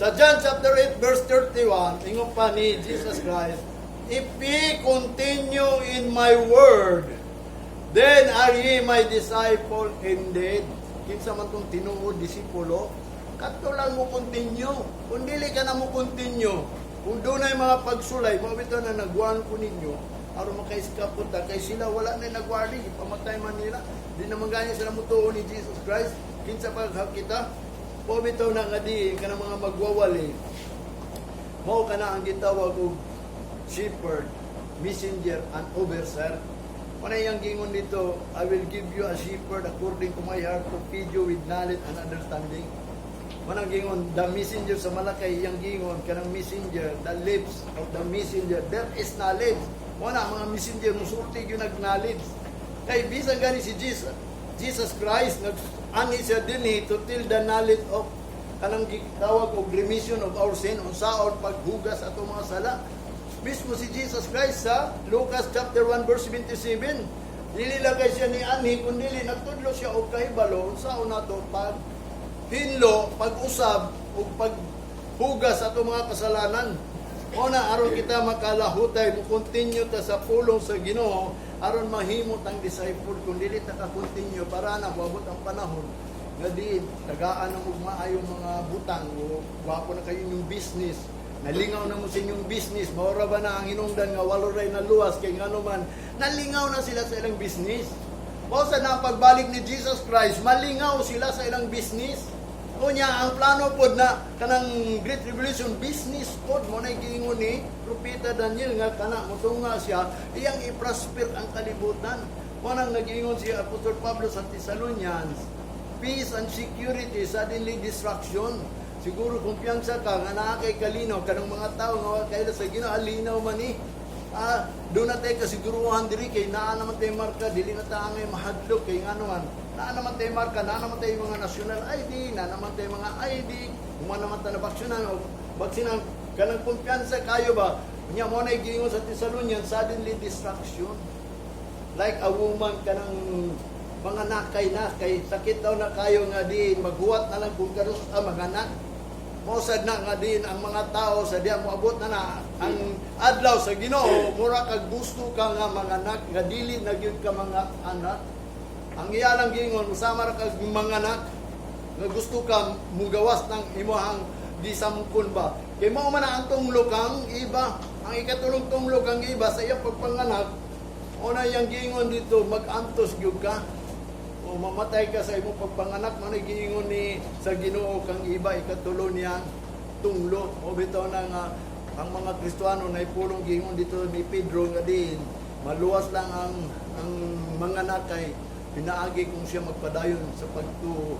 Sa John chapter 8 verse 31, ingon pa ni Jesus Christ, "If ye continue in my word, then are ye my disciple indeed." Kinsa man tong tinuod disipulo? Kadto lang mo continue. Kung dili ka na mo continue, kung dunay mga pagsulay, mao bitaw na nag-warn ko ninyo, aron maka-escape ta kay sila wala na nag-warning, ipamatay man nila. Di naman gani sila mutuo ni Jesus Christ. Kinsa pa kita? Mao bitaw na nga di kanang mga magwawali. Mao kana ang gitawag og shepherd, messenger, and overseer. Mao yang gingon dito, "I will give you a shepherd according to my heart to feed you with knowledge and understanding." Mao nang gingon, the messenger sa Malakay, yang gingon, kanang messenger, the lips of the messenger, there is knowledge. Mao na, mga messenger, musulti yun nag-knowledge. Kay bisan gani si Jesus, Jesus Christ, nag-ani siya dinhi to tell the knowledge of kanang gitawag og remission of our sin, unsaon paghugas ato mga sala. Mismo si Jesus Christ sa Lucas chapter 1 verse 77, dili lang kay siya ni anhi kun dili nagtudlo siya og kahibalo unsaon nato pag hinlo, pag-usab ug paghugas ato mga kasalanan. O na aron kita makalahutay, mo continue ta sa pulong sa Ginoo aron mahimo tang disciple. Kung dili ta ka continue, para na moabot ang panahon nga di tagaan na mo maayong mga butang o gwapo na kayo inyong business, nalingaw na mo sa inyong business. Maura ba na ang hinungdan nga walo ray naluwas kay ngano man nalingaw na sila sa ilang business? Mao sa na pagbalik ni Jesus Christ, malingaw sila sa ilang business. Unya, ang plano pod na kanang Great Tribulation, business pod. Mo na giingon ni Propeta Daniel nga kana motunga siya, iyang i-prosper ang kalibutan. Mo nang nagiingon si Apostol Pablo sa Thessalonians, peace and security, suddenly destruction. Siguro kumpiyansa ka nga naa kay kalinaw, kanang mga tao nga wa kaila sa Ginoo, linaw man ni. Ah, doon na tayo kasiguruhan diri kay naa naman tayo marka, dili na ta angay mahadlok kay ngano man. Naa naman tayo marka, naa naman tayo mga national ID, naa naman tayo mga ID, human naman ta na baksinan o baksinan, kanang kumpiyansa kayo ba? Nya mo na giingon sa Thessalonians, suddenly destruction. Like a woman kanang mga nakay na kay sakit daw na kayo nga di maghuwat na lang kung kanus manganak. Mao sad na nga din ang mga tao sa diya moabot na na ang adlaw sa Ginoo, mura kag gusto ka nga manganak nga dili na gyud ka mga anak. Ang iya lang giingon, usama ra kag manganak nga gusto ka mugawas ng imuhang gisamkon ba. Kay mao man na ang tunglo kang iba, ang ikatulong tunglo kang iba sa iyang pagpanganak. Una yang giingon dito, mag-antos gyud ka o mamatay ka sa imong pagpanganak. Man ay giingon ni sa Ginoo kang iba, ikatulo niyang tunglo. O bitaw na nga ang mga Kristiyano na ipulong giingon dito ni Pedro nga din maluwas lang ang mga nakay pinaagi kung siya magpadayon sa pagtuo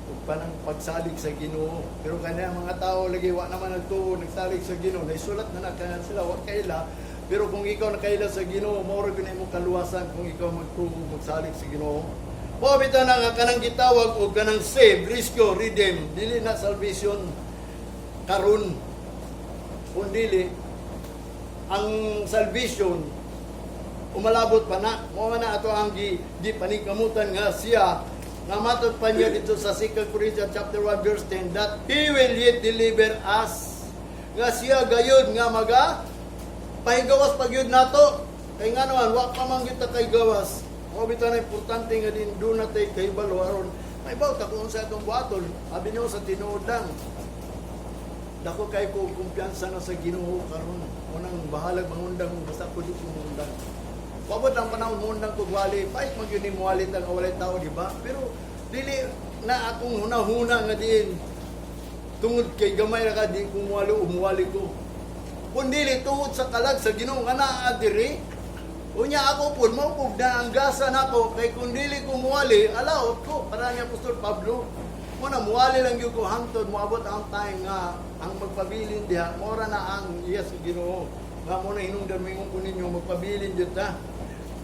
ug panang pagsalig sa Ginoo. Pero kanya mga tao lagi wa naman nagtuo, nagsalig sa Ginoo, naisulat na na kaya sila wa kaila. Pero kung ikaw nakaila sa Ginoo, mao ra gyud na imong kaluwasan kung ikaw magtuo, magsalig sa Ginoo. Mao bitaw na nga kanang gitawag og kanang save, rescue, redeem, dili na salvation karon. Kung dili ang salvation umalabot pa na. Mao man na ato ang gi paningkamutan nga siya nga matod pa niya dito sa 2 Corinthians chapter 1 verse 10 that He will yet deliver us, nga siya gayud nga maga pahigawas pag yun nato kay nga naman wa pa man gyud ta kay gawas. Mao bitaw na importante nga din duna tay kahibalo aron maibaw ta kung unsa atong buhaton, abi nyo sa tinuod lang. Dako kay ko kumpiyansa na sa Ginoo karon. Unang bahalag mangundang, basta ko di ko mangundang. Wabot ang panahon mundang ko wali, pait man gyud ni muwali ta nga walay tao, di ba? Pero dili na akong hunahuna nga din tungod kay gamay ra ka di ko muwali o muwali ko. Kun dili tungod sa kalag sa Ginoo nga naa diri. Unya ako pud mao pud na ang gasa nako kay kung dili ko muwali, alaot ko para ni Apostol Pablo. Mo na muwali lang gyud ko hangtod moabot ang time nga ang magpabilin diha mora na ang iya sa Ginoo. Nga mo na hinungdan moingon ko ninyo, magpabilin jud ta.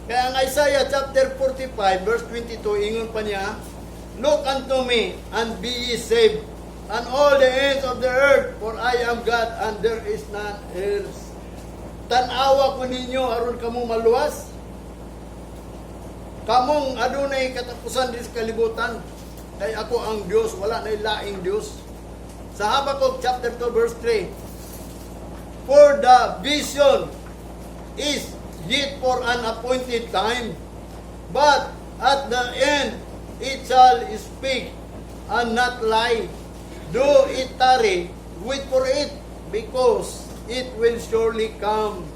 Kaya ang Isaiah chapter 45 verse 22, ingon pa niya, "Look unto me and be ye saved, and all the ends of the earth, for I am God and there is none else." Tan-awa ko ninyo aron kamo maluwas. Kamong adunay katapusan din sa kalibutan. Kay ako ang Dios, wala na laing Dios. Sa Habakkuk chapter 2 verse 3, "For the vision is yet for an appointed time, but at the end it shall speak and not lie. Though it tarry, wait for it, because it will surely come.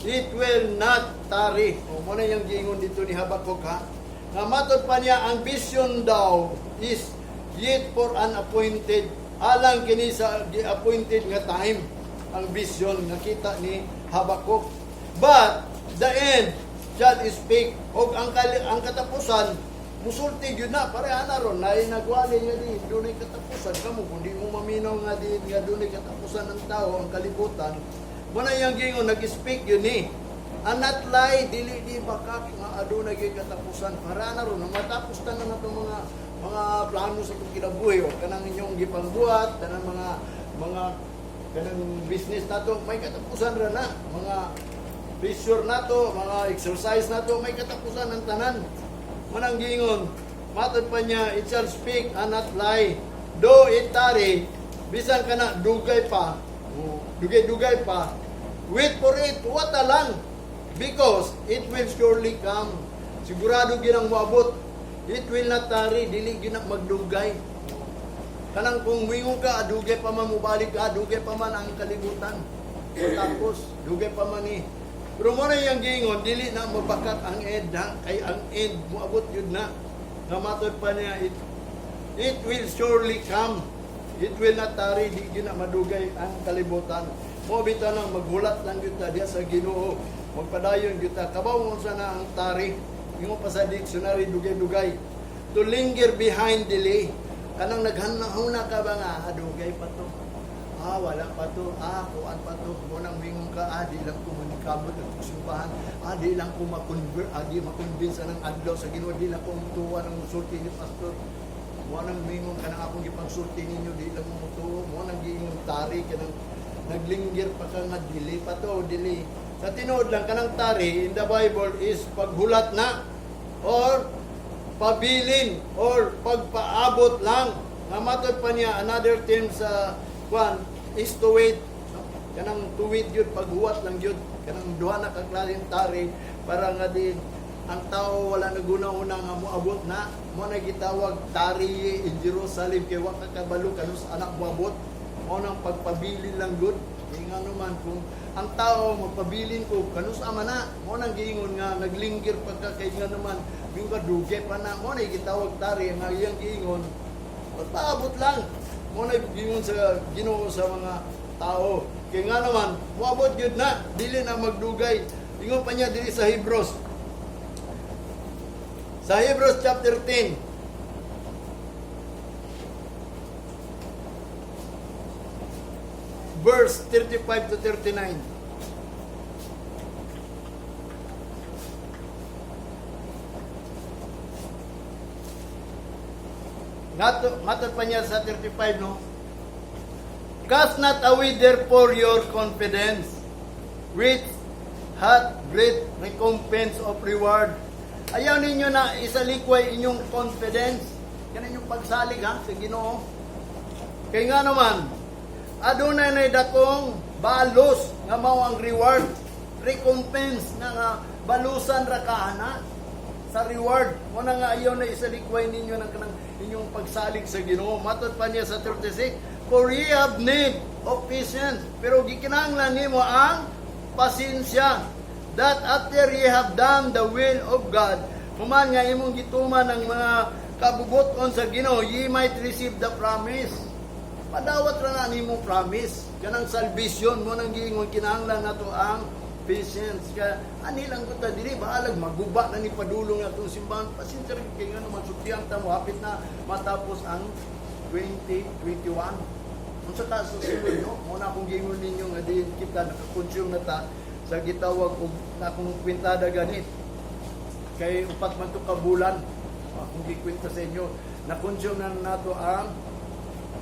It will not tarry." O, mao na yung giingon dito ni Habakkuk, ha. Nga matod pa niya, ang vision daw is yet for an appointed, alang kini sa appointed nga time ang vision nakita ni Habakkuk. But the end shall speak, og ang katapusan musulti gyud na. Pareha na ron nay nagwali nga di dunay katapusan. Kamo kung di mo maminaw nga di nga dunay katapusan ng tao, ang kalibutan, mao na iyang giingon, nag-speak yun ni and not lie, dili di bakak nga adunay gyud katapusan. Para na ron matapos tanan na itong mga plano sa itong kinabuhi o kanang inyong gipangbuhat, kanang mga kanang business nato, may katapusan ra na. Mga leisure nato, mga exercise nato, may katapusan ang tanan. Manang giingon, matod pa niya, it shall speak and not lie. Though it tarry, bisan ka na dugay pa, dugay-dugay pa, wait for it, what lang, because it will surely come. Sigurado ginang moabot. It will not tarry, dili gina magdugay. Kanang kung muingon ka, dugay pa man mubalik ka, dugay pa man ang kalibutan. O tapos, dugay pa man ni. Pero mo na yung giingon, dili na mabakat ang end, ha? Kay ang end, muabot yun na. Nga matod pa niya, it will surely come. It will not tarry, di gyud na madugay ang kalibutan. Mo bitaw nang maghulat lang gyud ta diha sa Ginoo. Magpadayon gyud ta. Kabaw mo sa na ang tarry. Ingon pa sa dictionary, dugay-dugay. To linger behind, delay. Kanang naghanahuna ka ba nga, ah, dugay pa to. Ah, wala pa to. Ah, kuan pa to. Mo nang mingon ka, ah, di lang ko manikabot ang simbahan. Ah, di lang ko ma-convert, ah, di ma-convince anang adlaw sa Ginoo, di lang ko mutuwa ng musulti ni pastor. Mo nang mingon ka nang akong gipangsulti ninyo, di lang mo mutuo. Mo nang giingon tarry, kanang naglinger pa ka nga dili pa to, dili. Sa tinuod lang, kanang tarry in the Bible is paghulat na or pabilin or pagpaabot lang. Nga matod pa niya, another term sa kwan is to wait. No? Kanang to wait yun, paghuwat lang yun. Kanang duha na kaklaseng tarry para nga din ang tao wala naguna-una nga moabot na. Mo na gitawag tarry ye in Jerusalem kay wa ka kabalo kanus anak moabot. Mo nang pagpabilin lang gud. Kay nga naman kung ang tao magpabilin ko kanus ama na, mo nang giingon nga naglinger pagka kay nga naman yung kadugay pa na, mo na gitawag tarry nga iyang giingon magpaabot lang. Mo na giingon sa Ginoo sa mga tao. Kay nga naman moabot gyud na, dili na magdugay. Ingon pa niya diri sa Hebrews. Sa Hebrews chapter 10, verse 35 to 39. Ngato, matod pa niya sa 35, no? "Cast not away therefore your confidence, which hath great recompense of reward." Ayaw ninyo na isalikway inyong confidence. Yan inyong pagsalig ha, sa Ginoo. Kay nga naman, adunay na dakong balos nga mao ang reward, recompense nga nga balusan ra ka ana sa reward. Mo na nga ayaw na isalikway ninyo ng kanang inyong pagsalig sa Ginoo. Matod pa niya sa 36, "For ye have need of patience." Pero gikinahanglan nimo ang pasensya. "That after ye have done the will of God," human nga imong gituman ang mga kabubuton sa Ginoo, "ye might receive the promise." Padawat ra na nimo promise. Kanang salvation mo nang giingon kinahanglan nato ang patience. Kaya ani lang ko ta dili bahalag maguba na ni padulong atong simbahan. Pasensya ra kay nga naman sultihan ta mo, hapit na matapos ang 2021. Unsa ta sa sulod, no? Mo na akong giingon ninyo nga diin kita nakakonsume na ta sa gitawag og na akong kwintada ganit. Kay 4 man to ka bulan akong gikwenta sa inyo. Na-consume na nato ang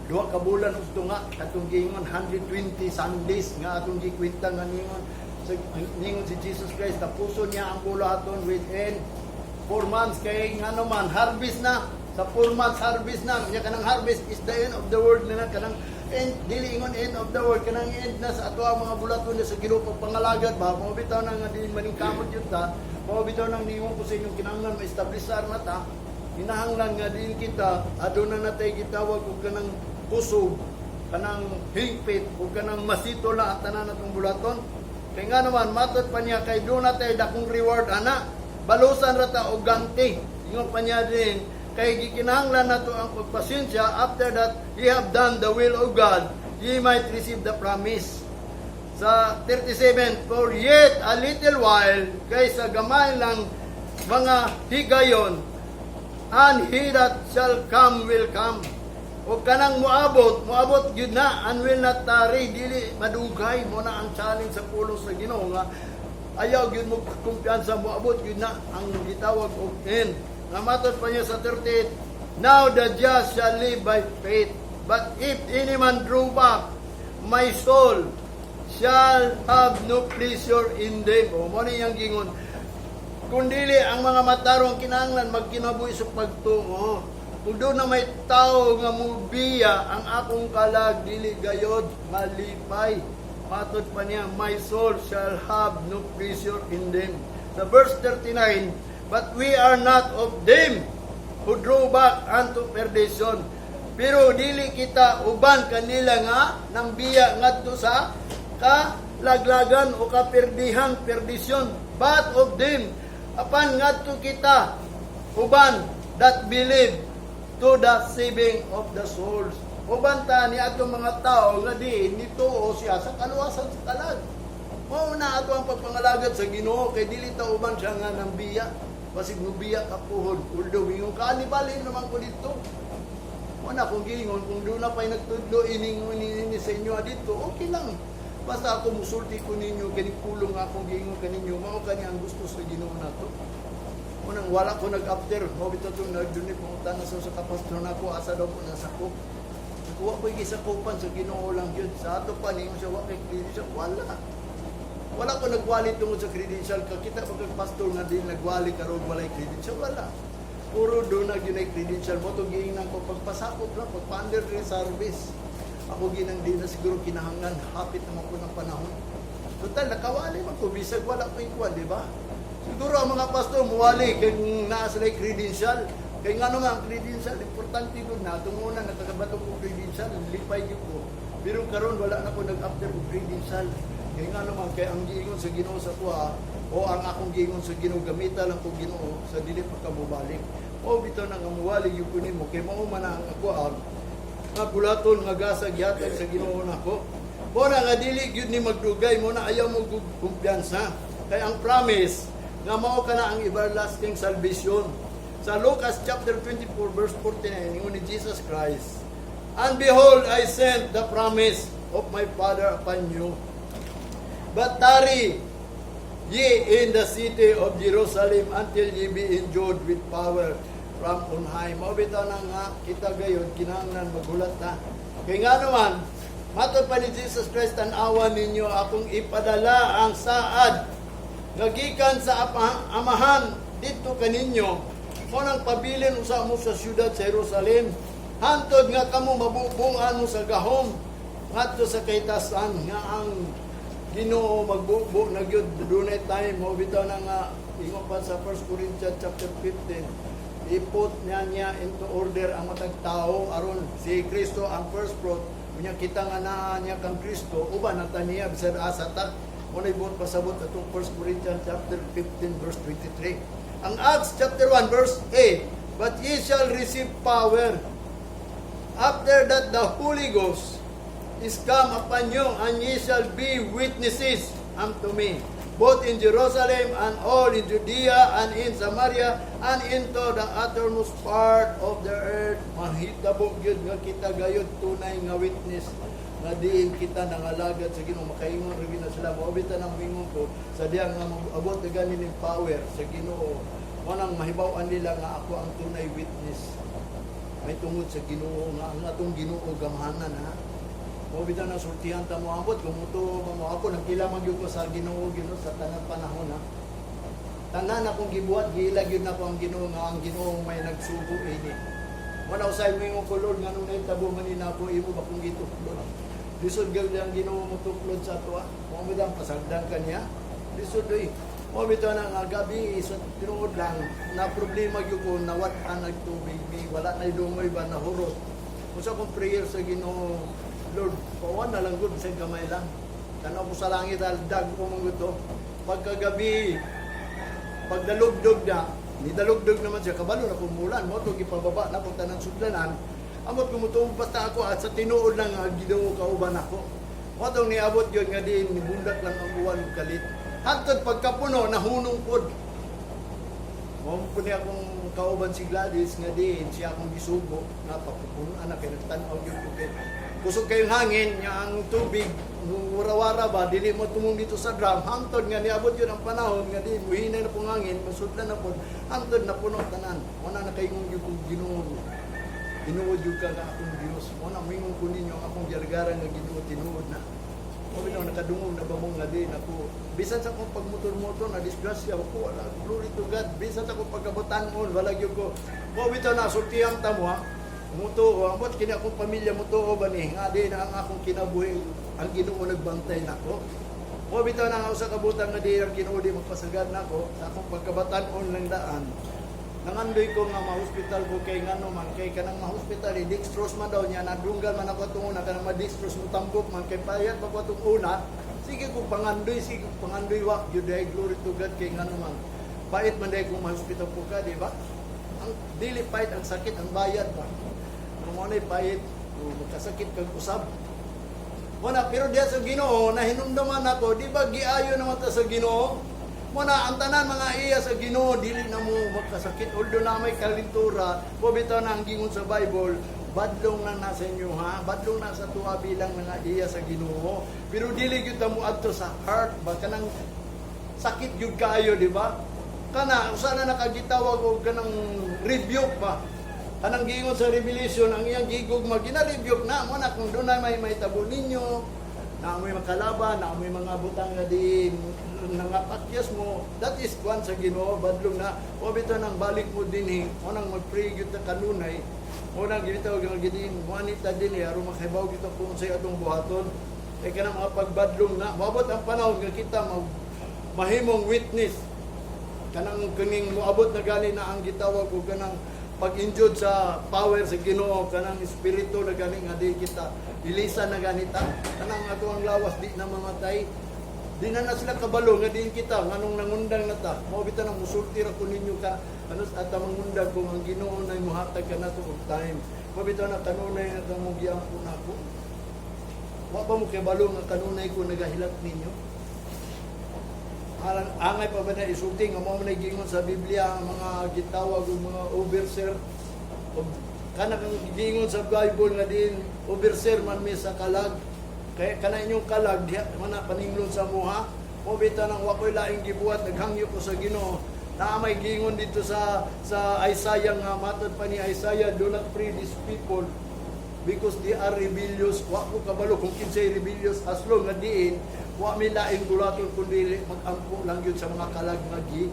2 ka bulan ug tunga katong giingon 120 Sundays nga atong gikwenta nga ningon si Jesus Christ tapuson niya ang bulaton within 4 months, kay nga naman harvest na sa 4 months, harvest na niya. Kanang harvest is the end of the world na kanang End, dili ingon end of the world, kanang end na sa ato ang mga bulaton na sa Ginoo pagpangalagad ba, mao bitaw na nga dili maningkamot yun ta, mao bitaw nang ningon ko sa inyong kinahanglan ma-establisar na ta, kinahanglan nga diin kita, aduna na tay gitawag og kanang kusog, kanang hingpit, ug kanang masito na ang tanan natong bulaton. Kay nga naman, matod pa niya kay duna tay dakong reward ana, balusan ra ta og ganti. Ingon pa niya din, kay gikinahanglan nato ang pagpasensya after that ye have done the will of God, ye might receive the promise. Sa 37, "For yet a little while," kay sa gamay lang mga higayon, "and he that shall come will come." O kanang muabot, muabot gyud na, "and will not tarry," dili madugay. Mao na ang challenge sa pulong sa Ginoo nga ayaw gyud mo kumpiyansa, muabot gyud na ang gitawag og end. Nga matod pa niya sa 38, "Now the just shall live by faith. But if any man draw back, my soul shall have no pleasure in them." O mao ni iyang gingon. Kung dili ang mga matarong kinahanglan magkinabuhi sa pagtuo. Kung duna may tao nga mubiya, ang akong kalag dili gayod malipay. Matod pa niya, "My soul shall have no pleasure in them." Sa verse 39, "But we are not of them who draw back unto perdition." Pero dili kita uban kanila nga nangbiya ngadto sa kalaglagan o kapirdihan, perdition, "but of them," apan ngadto kita uban, "that believe to the saving of the souls." Uban ta ni atong mga tao nga di nituo siya sa kaluwasan sa kalag. Mao na ato ang pagpangalagad sa Ginoo kay dili ta uban siya nga nang biya. Basig mubiya ka puhon. Although ingon ka ni balhin naman ko dito. Wala kung giingon, kung duna pa'y nagtudlo ining ini, ini sa inyo dito, okay lang. Basta ako musulti ko ninyo, kining pulong nga akong giingon kaninyo, mao kani ang gusto sa Ginoo nato. Unang wala ko nag-after, mao bitaw itong nagdunit pangutana sa kapastor nako, asa daw ko nasakop. Nakuha ko yung gisakopan sa Ginoo lang yun. Sa ato pa ningon siya, wa kay credential, wala. Wala ko nagwali tungod sa credential. Kakita pa kag pastor nga di nagwali karon walay credential, wala. Puro duna gyud ay credential mao to giingnan ko pagpasakop lang, pagpa-under service. Ako ginang di na siguro kinahanglan, hapit naman ko ng panahon. Total, nakawali man ko, bisag wala ko ikuan, di ba? Siguro ang mga pastor muwali kay kung naa sila credential. Kay ngano nga ang credential, importante gud na. Tunguna nakakabato ko credential, lipay gyud ko. Pero karon wala na ko nag-after og credential. Kay ngano man kay ang giingon sa Ginoo sa kuha o ang akong giingon sa Ginoo, gamita lang ko Ginoo sa dili pa ka mobalik. O bitaw na nga muwali gyud ko nimo kay mao man ang ako nga bulaton nga gasa gihatag sa Ginoo nako. Mao na nga dili gyud ni magdugay, mao na ayaw mo kumpiyansa. Kay ang promise nga mao kana ang everlasting salvation. Sa Lucas chapter 24 verse 49, ingon ni Jesus Christ, "And behold, I sent the promise of my Father upon you. But tarry ye in the city of Jerusalem until ye be endued with power from on high." Mao bitaw na nga kita gayon kinahanglan maghulat ta. Kay nga naman, matod pa ni Jesus Christ, "Tan-awan ninyo, akong ipadala ang saad nga gikan sa Amahan didto kaninyo. Mao nang pabilin usa mo sa siyudad sa Jerusalem hantod nga kamo mabubungan mo sa gahom ngadto sa kahitasan," nga ang Ginoo magbubo na gyud dunay time. Mao bitaw na nga ingon pa sa 1 Corinthians chapter 15, i-put niya niya into order ang matag tao aron si Kristo ang first fruit. Unya kita nga naa niya kang Kristo, uban na ta niya bisan asa ta. Mao na ibuot pasabot atong 1 Corinthians chapter 15 verse 23. Ang Acts chapter 1 verse 8, "But ye shall receive power after that the Holy Ghost is come upon you, and ye shall be witnesses unto me, both in Jerusalem and all in Judea and in Samaria and into the uttermost part of the earth." Mahitabo gyud nga kita gayud tunay nga witness nga diin kita nangalagad sa Ginoo, makaingon ra gyud na sila. Mao bitaw nang mingon ko sa diya nga mag-abot na gani ning power sa Ginoo, mao nang mahibaw-an nila nga ako ang tunay witness may tungod sa Ginoo, nga ang atong Ginoo gamhanan ha. Mao bitaw na sultihan ta mo ambot kung mutuo mo ako, nagkila man gyud ko sa Ginoo Ginoo sa tanan panahon ha. Tanan akong gibuhat, giila gyud nako ang Ginoo nga ang Ginoo may nagsugo ini. Wala usay moingon ko, "Lord, nganong nahitabo man ni nako, imo ba kong gituklod?" Lisod gyud ang Ginoo mo tuklod sa atoa. Mao bitaw pasagdan kaniya. Lisod oy. Mao bitaw na nga gabi, sa tinuod lang na problema gyud ko, nawat-an ang tubig mi, wala na dungoy ba, nahurot. Unsa akong prayer sa Ginoo, "Lord, pawan na lang gud sa gamay lang." Tanaw ko sa langit, aldag ko mong gusto. Pagkagabi, pagdalugdog na, nidalugdog naman siya, kabalo na kumulan, mo ito gipababa na kung tanan sudlanan, amot kumutuog basta ako at sa tinuod lang nga Ginoo kauban ako. Mo itong niabot yun nga din, nibundak lang ang uwan ug kalit. Hantod pagkapuno, nahunong pod. Mo po niya akong kauban si Gladys nga din siya akong gisugo na papupuno anak kay nagtan-aw gyud ko kay kusog kayong hangin nya, ang tubig wara-wara ba, dili mo tumong dito sa drum hangtod nga niabot yun ang panahon nga di muhinay na pong hangin, masudlan na pod hangtod na puno tanan. Wala na kayong gyud kong Ginoo, tinuod gyud ka nga akong Dios. Mo na moingon ko ninyo ang akong gialagaran nga Ginoo, tinuod na. Mo bitaw nakadungog na ba mo nga din ako bisan sa akong pagmotor-motor na disgrasya ako, wala, glory to God. Bisan sa akong pagkabutan-on, wala gyud ko. Mo bitaw na sultihan ta mo ha. Mutuo, ambot kini akong pamilya mutuo ba ni nga di na ang akong kinabuhi, ang Ginoo nagbantay nako. Mo bitaw na nga usa ka butang nga di ang Ginoo di magpasagad nako sa akong pagkabatan-on lang daan. Nangandoy ko nga ma-hospital ko kay ngano man kay kanang ma-hospital eh, dextrose man daw niya, nadunggal man ako atong una, kanang ma-dextrose mo tambok man kay payat pa ko atong una. Sige ko pangandoy, sige ko pangandoy, wa gyud ay, glory to God, kay ngano man pait man dahil kung ma-hospital po ka, di ba? Ang dili pait ang sakit, ang bayad ba. Ang mo na pait o magkasakit kag usab. Wala, pero diya sa Ginoo, nahinumduman ako, di ba giayo naman ta sa Ginoo? Muna, ang tanan mga iya sa Ginoo, dili na mo magkasakit. Although na may kalintura, po bitaw na ang gingon sa Bible, badlong na nasa inyo ha, badlong na sa tuwa bilang mga iya sa Ginoo. Pero dili gyud ta mo adto sa heart ba, kanang sakit gyud kaayo, di ba? Kana usa na nakagitawag og kanang rebuke ba. Kanang giingon sa Revelation, ang iyang gigugma gina-rebuke na mo na kung dunay may mahitabo ninyo, na amoy makalaban, na amoy mga butang nga di nangapakyas mo, that is kwan sa Ginoo, badlong na. O bitaw nang balik mo dinhi, o nang mag-pray gyud ta kanunay, o nang gibitaw nga gidin, mo anita dinhi aron makahibaw gyud ta kung unsay atong buhaton. Kay kanang mga pagbadlong na, moabot ang panahon nga kita mag mahimong witness, kanang kining moabot na gani na ang gitawag og kanang pag-injud sa power sa Ginoo, kanang espiritu na gani nga di kita ilisan na ganita, kanang ato ang lawas di na mamatay, di na na sila kabalo nga diin kita, nganong nangundang na ta. Mao bitaw nang musulti ra ko ninyo ka ano at mangundang kung ang Ginoo nay mohatag kanato og time. Mao bitaw na kanunay nga kamo giampo nako. Wa ba mo kabalo nga kanunay ko nagahilak ninyo? Alang angay pa ba na isulti nga mao man gingon sa Biblia ang mga gitawag og mga overseer og kanang giingon sa Bible nga din overseer man mi sa kalag, kay kana inyong kalag diha man na paninglon sa muha. Mo bitaw nang wa koy laing gibuhat, naghangyo ko sa Ginoo na may giingon dito sa Isaiah nga matod pa ni Isaiah, "Do not pray these people because they are rebellious." Wa ko kabalo kung kinsay rebellious, as long nga diin wa mi laing bulaton kundi magampo lang yun sa mga kalag nga gi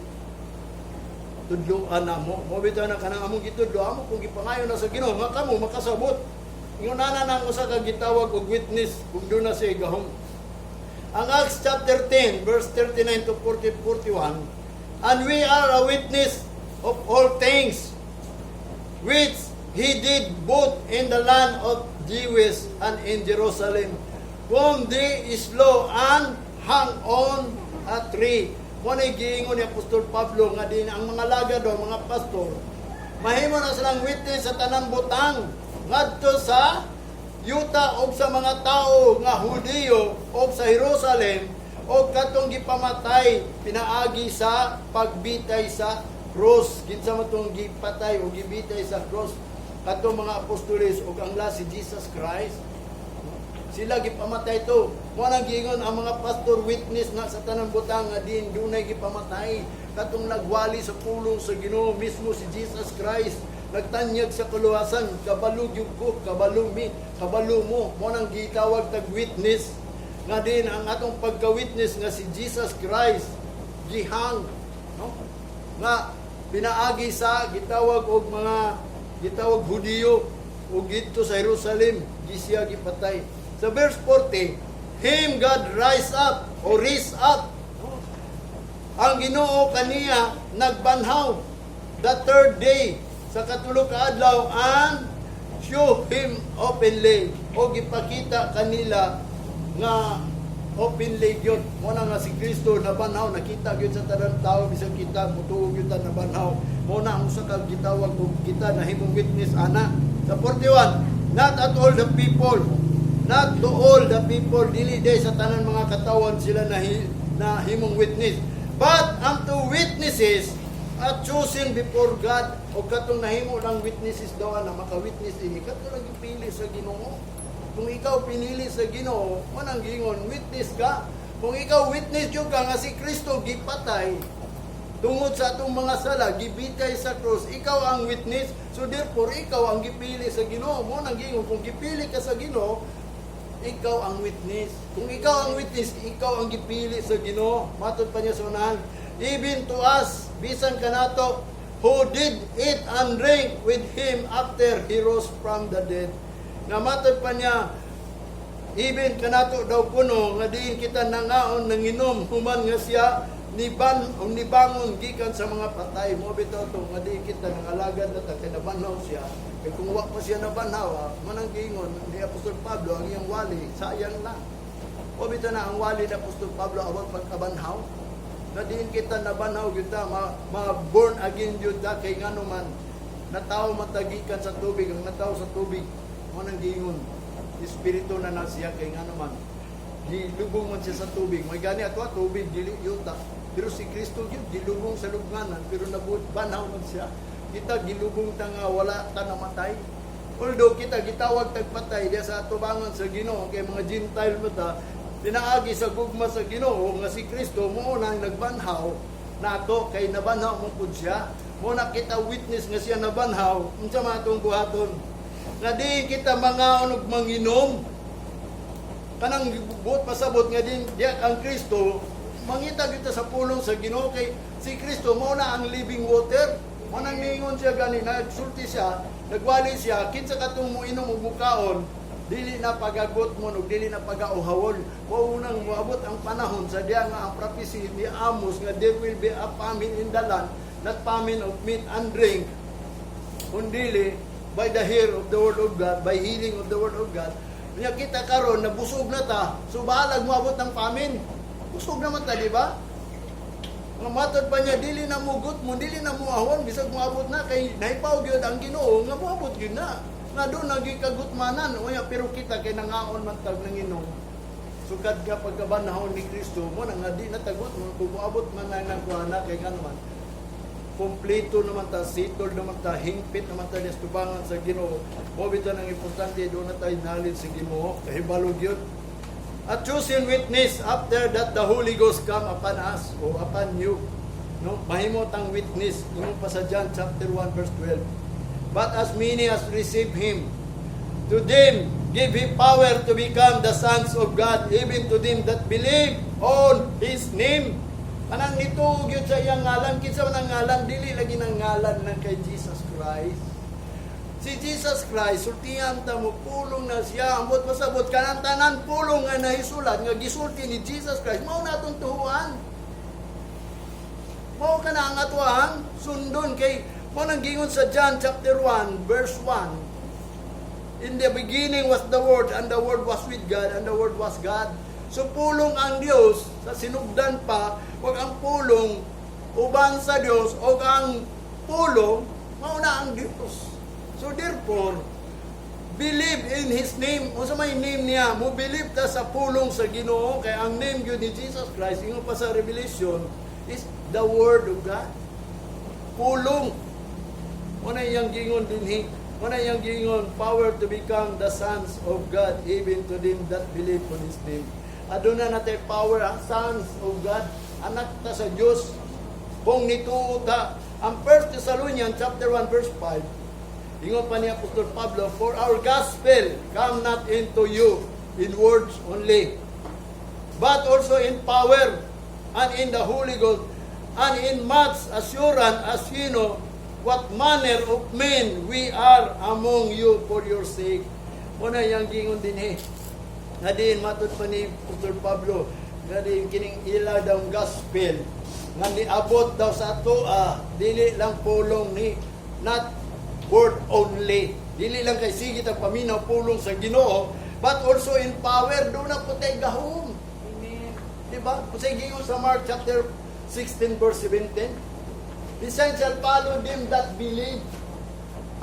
tudloan na mo. Mo bitaw na kanang among gitudlo, amo kung gipangayo na sa Ginoo nga kamo makasabot. Ingon na nang usa ka gitawag og witness kung doon na siya gahom. Ang Acts chapter 10 verse 39 to 40, 41, "And we are a witness of all things which he did both in the land of Jews and in Jerusalem, whom they slew and hung on a tree." Mo na giingon ni Apostol Pablo nga din ang mga lagad o mga pastor, mahimo na silang witness sa tanang butang ngadto sa yuta og sa mga tao nga Hudiyo og sa Jerusalem og katong gipamatay pinaagi sa pagbitay sa cross. Kinsa man tong gipatay o gibitay sa cross? Katong mga apostoles ug ang last si Jesus Christ. Sila gipamatay to. Mo nang giingon ang mga pastor, witness na sa tanang butang nga din dunay gipamatay, katong nagwali sa pulong sa Ginoo mismo, si Jesus Christ, nagtanyag sa kaluwasan. Kabalo gyud ko, kabalo mi, kabalo mo. Mo nang gitawag tag witness nga din ang atong pagka-witness nga si Jesus Christ gihang, no, nga pinaagi sa gitawag og mga Gitawag Hudiyo ug didto sa Jerusalem gi siya gipatay. Sa verse 40, him God rise up or raise up. Ang Ginoo kaniya nagbanhaw the third day, sa katulo ka adlaw, and show him openly, o gipakita kanila nga openly gyud. Mo na nga si Kristo nabanhaw, nakita gyud sa tanan tao. Bisan kita mutuo gyud ta nabanhaw. Mo na ang usa ka gitawag og kita nahimong witness ana. Sa 41, not at all the people, not to all the people, dili day sa tanan mga katawan sila nahimong witness, but unto witnesses at chosen before God, o katong nahimo lang witnesses daw na maka-witness ini, kato lang gipili sa Ginoo. Kung ikaw pinili sa Ginoo, manang gingon witness ka. Kung ikaw witness jud ka nga si Kristo gipatay tungod sa atong mga sala, gibitay sa cross, ikaw ang witness. So therefore, ikaw ang gipili sa Ginoo. Mo nang gingon, kung gipili ka sa Ginoo, ikaw ang witness. Kung ikaw ang witness, ikaw ang gipili sa Ginoo. Matod pa niya sa unahan, even to us, bisan kanato, who did eat and drink with him after he rose from the dead. Nga matod pa niya, even kanato daw kuno nga diin kita nangaon, nanginom human nga siya niban o nibangon gikan sa mga patay. Mo bitaw to nga diin kita nangalagad na ta kay nabanhaw siya. Kay kung wa pa siya nabanhaw, manang giingon ni Apostol Pablo, ang iyang wali sayang lang. O bitaw na ang wali ni Apostol Pablo about pagkabanhaw, na diin kita nabanhaw gyud ta, ma born again gyud ta, kay ngano man natawo man ta gikan sa tubig. Ang natawo sa tubig, mo nang giingon espiritu na na siya, kay ngano man gilubong man siya sa tubig. May gani ato tubig, dili yuta. Pero si Kristo gyud gilubong sa lubnganan, pero nabut banhaw man siya. Kita gilubong ta nga wala ta namatay. Although kita gitawag tagpatay diya sa atubangan sa Ginoo kay mga Gentile mo ta, pinaagi sa gugma sa Ginoo nga si Kristo mo na ang nagbanhaw nato, kay nabanhaw mo pud siya. Mo na kita witness nga siya nabanhaw. Unsa man atong buhaton nga di kita mangaon ug manginom? Kanang buot pasabot nga din diya ang Kristo, mangita kita sa pulong sa Ginoo, kay si Kristo mao na ang living water. Mo nang ningon siya gani, nagsulti siya, nagwali siya, kinsa katong moinom ug mukaon, dili na pagagot mo ug dili na pagauhawon. Mao nang moabot ang panahon sa diya nga ang prophecy ni Amos nga there will be a famine in the land, not famine of meat and drink, kundili by the hear of the word of God, by hearing of the word of God. Nya kita karon nabusog na ta, so bahalag moabot ng famine. Busog naman ta, di ba? Nga matod pa niya, dili na mugot mo, dili na muahon, bisag moabot na, kay nahipaw gyud ang Ginoo nga moabot gyud na. Nga doon nagikagutmanan, unya pero kita kay nangaon man tag nanginom. Sukad ka pagkabanhaw ni Kristo, mo na nga di natagot mo, kung moabot man na ng kuana, kay nga naman, kompleto naman ta, settled naman ta, hingpit naman ta sa tubangan sa Ginoo. Mo bitaw nang importante, doon na tayo knowledge sa Ginoo, kahibalo gyud. At chosen witness after that the Holy Ghost come upon us o upon you. No? Mahimo tang witness. Ingon pa sa John chapter 1 verse 12. But as many as receive him, to them give he power to become the sons of God, even to them that believe on his name. Kanang nituo gyud sa iyang ngalan. Kinsa man ang ngalan? Dili lagi nang ngalan ng kay Jesus Christ. Si Jesus Christ, sultihan ta mo, pulong na siya. Ambot pasabot, kanang tanan pulong nga nahisulat, nga gisulti ni Jesus Christ, mao na atong tuhuan. Mao ka na ang atuang sundon, kay mao nang gingon sa John chapter 1 verse 1. In the beginning was the Word, and the Word was with God, and the Word was God. So pulong ang Dios sa sinugdan pa, wag ang pulong uban sa Dios, o ang pulong mao na ang Dios. So therefore, believe in His name. Unsa may name niya? Mo believe ta sa pulong sa Ginoo, kay ang name gyud ni Jesus Christ, ingon pa sa Revelation, is the Word of God. Pulong. Mo na iyang gingon dinhi. Mo na iyang gingon, power to become the sons of God, even to them that believe on His name. Aduna natay power, ang sons of God, anak ta sa Dios. Kung nituo ta, ang 1 Thessalonians chapter 1 verse 5, ingon pa ni Apostol Pablo, "For our gospel come not into you in words only, but also in power and in the Holy Ghost and in much assurance, as you know what manner of men we are among you for your sake." Mao na iyang giingon dinhi. Nga diin matod pa ni Apostol Pablo, nga diin kining ila daw gospel nga niabot daw sa atoa, dili lang pulong ni, not word only. Dili lang kay sige tag paminaw pulong sa Ginoo, but also in power, duna pod tay gahom. Amen. Diba? Kung sa giingon sa Mark chapter 16 verse 17, "The signs shall follow them that believe."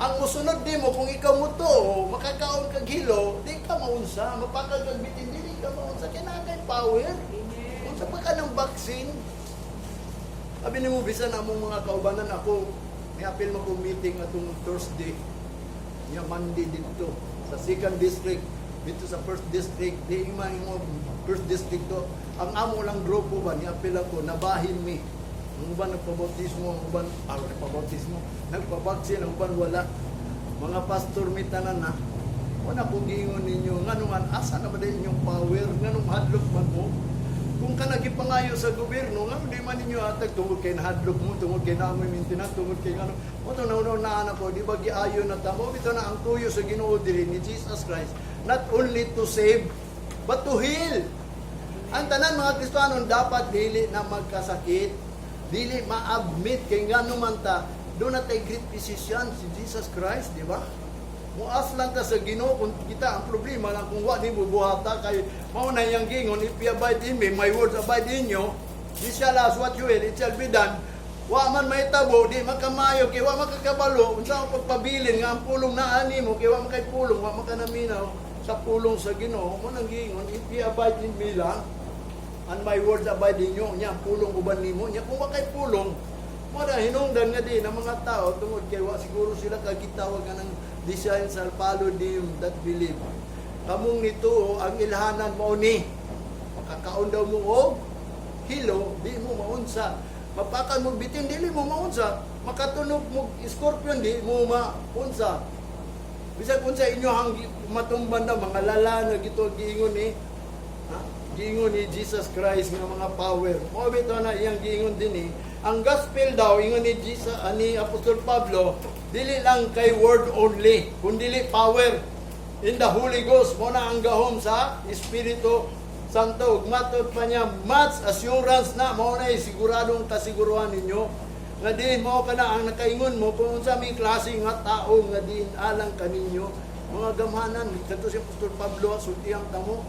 Ang musunod nimo kung ikaw mo to, makakaon kag hilo, di ka maunsa, mapakal kag bitin, dili ka maunsa, kay naa kay power. Amen. Unsa pa ka ng vaccine? Sabi nimo bisan among mga kaubanan ako, niapil mo kong meeting atong Thursday, nya Monday dito sa second district, dito sa first district, di man mo first district to. Ang amo lang grupo ba, niapil ako, nabahin mi. Ang uban nagpabautismo, ang uban, nagpabautismo, nagpabaksin, ang uban wala. Mga pastor mi tanan na, wala ko giingon ninyo, ngano man, asa na ba din inyong power, ngano mahadlok man mo? Kung ka nagipangayo sa gobyerno, ngano di man ninyo atag tungod kay nahadlok mo, tungod kay naamoy maintenance, tungod kay ngano. Mo to nauna na ko, di ba giayo na ta mo bitaw na ang tuyo sa Ginoo diri ni Jesus Christ, not only to save, but to heal. Ang tanan mga Kristiyano dapat dili na magkasakit, dili ma-admit kay ngano man ta, duna tay great physician si Jesus Christ, di ba? Muas lang ta sa Ginoo kung kita ang problema lang kung wa nimo buhata kay mao na iyang gingon, "If you abide in me, my words abide in you, you shall ask what you will, it shall be done." Wa man mahitabo, di makamayo kay wa makakabalo unsa ang pagpabilin nga ang pulong naa nimo kay wa man kay pulong, wa man ka naminaw sa pulong sa Ginoo. Mao nang giingon, "If you abide in me lang and my words abide in you," nya ang pulong uban nimo. Nya kung wa kay pulong mo na hinungdan nga din ang mga tao tungod kay wa siguro sila kagitawag nga ng "The signs shall follow them that believe." Kamong nito ang ilhanan mao ni makakaon daw mo og hilo, di mo maunsa, mapakan mo bitin, dili mo maunsa, makatunog mo scorpion, di mo maunsa, bisag unsa inyo ang matumban na mga lala na gito giingon ni, ha? Giingon ni Jesus Christ nga mga power. Mao bitaw na iyang giingon din eh. Ang gospel daw ingon ni Jesus ani Apostol Pablo, dili lang kay word only, kundi power in the Holy Ghost. Mo na ang gahom sa Espiritu Santo. Ug matod pa niya, much assurance na mao na siguradong kasiguruhan ninyo nga diin mao kana ang nakaingon mo kung unsa may klase nga tao nga diin alang kaninyo. Mga gamhanan, kadto si Apostol Pablo, sultihan kamo,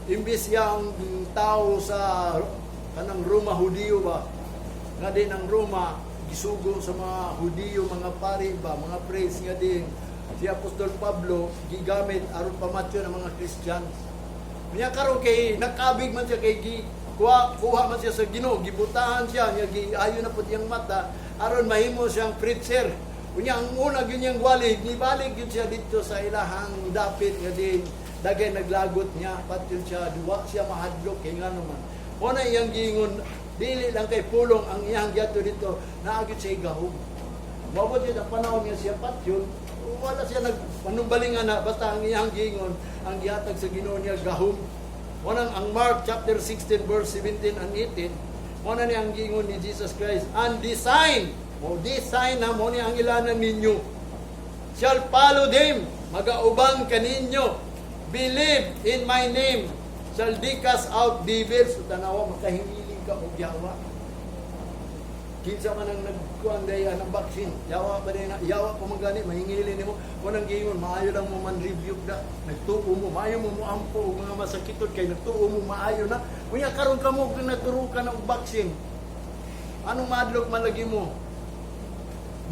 imbis siya ang tao sa kanang Roma, Hudiyo ba, nga din ang Roma gisugo sa mga Hudiyo, mga pari ba, mga priests, nga din si Apostol Pablo gigamit aron pamatyon ang mga Christians. Niya karon kay nakabig man siya kay gi kuha, kuha man siya sa Ginoo, gibutahan siya niya, giayo na pud iyang mata aron mahimo siyang preacher. Unya ang una gyud niyang wali, nibalik gyud siya dito sa ilahang dapit nga din dagay naglagot niya, patyon siya, duwa siya mahadlok kay ngano man. Mo na iyang giingon, dili lang kay pulong ang iyang giadto dito, naa gyud siya gahom. Maabot yun ang panahon nga siya patyon, wala siya nagpanumbalingan na basta ang iyang giingon, ang gihatag sa Ginoo niya gahom. Mo nang ang Mark chapter 16 verse 17 and 18, mo na niya ang giingon ni Jesus Christ, "And this sign," mo this sign na mo ni ang ilanan ninyo, "shall follow them," magauban kaninyo, "believe in my name, shall they cast out devils." So, tanawa, makahingiling ka og yawa. Kinsa man ang nagkuan day ang vaccine, yawa pa din na, yawa pa man gani mahingili nimo. Kung ang giingon, maayo lang mo man rebuke na, nagtuo mo, maayo mo moampo og mga masakiton kay nagtuo mo maayo na. Unya karon kamo kung naturukan og vaccine. Anong maadlok man lagi mo?